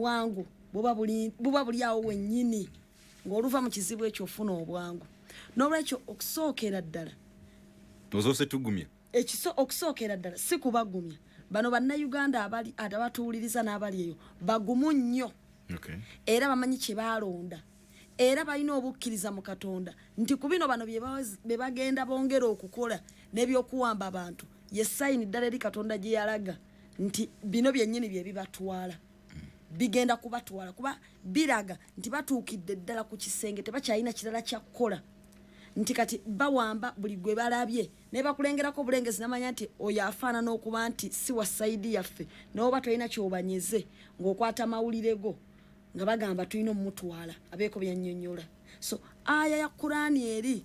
Obwangu buba buli awo wennyini, ng'oluva mu kizibu ekyo ofuna obwangu. N'olwekyo okusookera ddala, Osoose tugumya. Okusookera ddala si kubagumya. Bano Bannayuganda abali abatuwuliriza n'abali eyo bagumu nnyo era bamanyi kye baalonda, era balina obukkiriza mu Katonda nti ku bino bano bye bagenda bongera okukola n'ebyokuwamba abantu ye sign ddala eri Katonda gye yalaga nti bino byennyini bye bibatwala, bigenda kubatwala, kuba biraga nti batuukidde ddala ku kisenge, tebakyalina kirala kyakukola, nti kati bawamba buli gwe balabye naye bakulengerako obulengezi namanya nti oyo afaanana okuba nti si wa side yaffe, naye oba tolina kyobanyeze ng'okwata mawulire go nga bagamba tulina omutwala abeeko byannyonnyola. So aya ya Kurani eri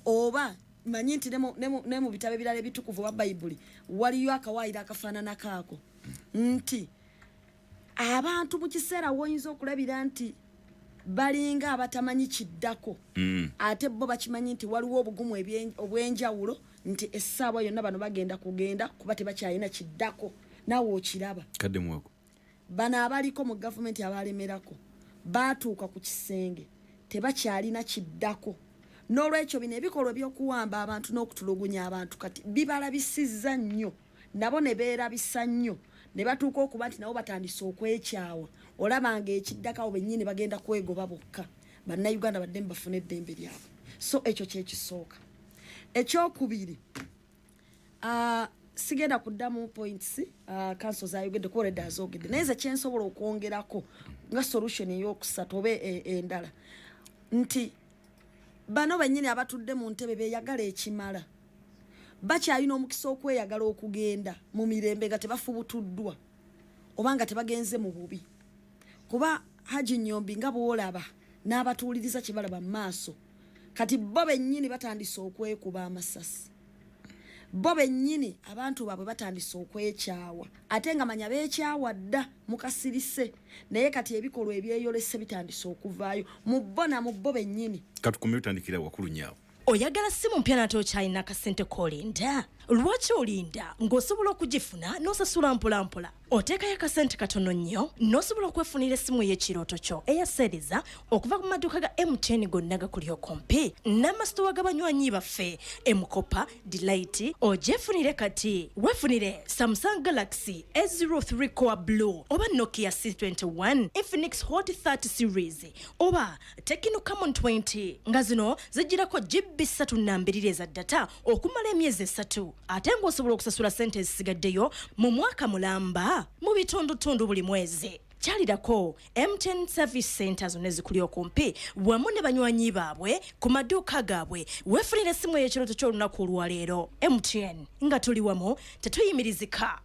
oba manyi nti ne mu bitabo ebirala ebitukuvu oba Bayibuli waliyo akawaayiro akafaananako ako, nti abantu mu kiseera woyinza okulabira nti balinga abatamanyi kiddako, ate bo bakimanyi nti waliwo obugumu obw'enjawulo, nti essaawa yonna bano bagenda kugenda kuba tebakyalina kiddako. Naawe okiraba. Kadde muwako. Bano abaliko mu gavumenti abalemerako baatuuka ku kisenge, tebakyalina kiddako. N'olwekyo bino ebikolwa ebyokuwamba abantu n'okutulugunya abantu kati bibalabisizza nnyo, nabo ne beerabisa nnyo ne batuuka okuba nti nabo batandise okwekyawa. Olaba nga ekiddako abo bennyini bagenda kwegoba bokka, Bannayuganda baddemu bafune eddembe lyabwe. So ekyo kyekisooka. Ekyokubiri, sigenda kuddamu points counsel zayogedde kuba already azogedde, naye nze kyensobola okwongerako nga solution eyokusatu oba endala nti bano bennyini abatudde mu ntebe beeyagala ekimala, bakyalina omukisa okweyagala okugenda mu mirembe nga tebafubutuddwa oba nga tebagenze mu bubi, kuba Haji Nyombi, nga bwolaba n'abatuuliriza kye balaba mu maaso, kati bo bennyini batandise okwekuba amasasi, bo bennyini abantu baabwe batandise okwekyawa, ate nga manya beekyawa dda mu kasirise, naye kati ebikolwa ebyeyolese bitandise okuvaayo mu bo na mu bo bennyini. Katukume bitandikira wakulu nyaawo. Oyagala simu mpya nate okyalina akasente k'olinda? Lwaki olinda ng'osobola okugifuna n'osasula mpolampola? Oteekayo akasente katono nnyo n'osobola okwefunira essimu ey'ekirooto kyo eya seeriza okuva ku maduuka ga MTN gonna gakuli okumpi n'amasitowa g'abanywanyi baffe emukopa Delight. Ogyefunire kati. Weefunire Samsung Galaxy A03 Core Blue oba Nokia C21, Infinix Hot 30 series oba Tecno Camon 20, nga zino zijjirako GB 3 nambiriri eza data okumala emyezi 3, ate ng'osobola okusasula ssente ezisigaddeyo mu mwaka mulamba mu bitundutundu buli mwezi. Kyalirako MTN service center zonna ezikuli okumpi wamu ne banywanyi baabwe ku maduuka gaabwe, weefunire essimu ey'ekirooto ky'olunaku olwaleero. MTN, nga tuli wamu tetuyimirizika.